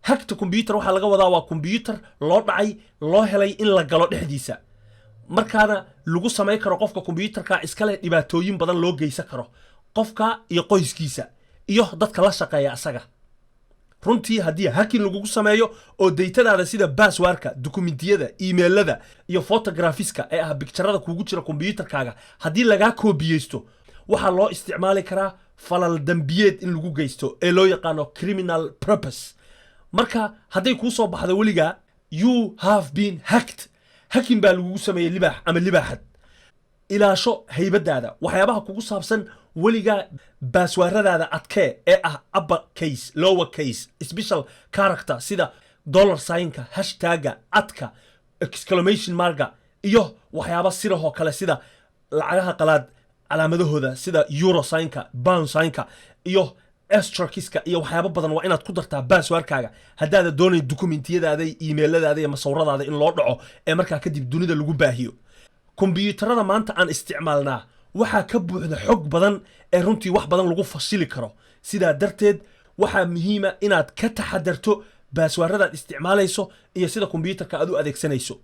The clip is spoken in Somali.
Hacked computer waxaa laga wadaa waa computer loo dhacay, loo helay in la galo dhexdiisa, markaana lagu samayn karo qofka computerka iskale dhibaatooyin badan loo geysan karo qofka iyo qoyskiisa iyo dadka la shaqeeya asaga. Runtii, haddii hacking lagugu sameeyo oo datadaada sida passwordka, dukumentiyada, emailada iyo photographiska ee ah picturada kugu jira kombyuutarkaaga haddii lagaa koobiyeysto, waxaa loo isticmaali karaa falal dembiyeed in lagu geysto ee loo yaqaano criminal purpose. Marka hadday kuu soo baxdo weligaa "You have been hacked", hacking baa lagugu sameeyey, libaax ama libaaxad, ilaasho haybadaada, waxyaabaha kugu saabsan. Weligaa passwordadaada adkee ee ah upper case, lower case, special character sida dollar signka, hashtagga, atka, exclamation marka iyo waxyaaba sirahoo kale sida lacagaha qalaad calaamadahooda sida euro signka, pound signka iyo asteriskiska iyo waxyaabo badan waa inaad ku dartaa passwordkaaga haddaada doonayn dukumentiyadaada, emailadaada iyo masawiradaada in loo dhaco ee markaa kadib dunida lagu baahiyo. Kombiyuutarada maanta aan isticmaalnaa waxaa ka buuxda xog badan ee runtii wax badan lagu fashili karo. Sidaa darteed, waxaa muhiima inaad ka taxadarto passwordadaad isticmaalayso iyo sida kombiyuutarka aad u adeegsanayso.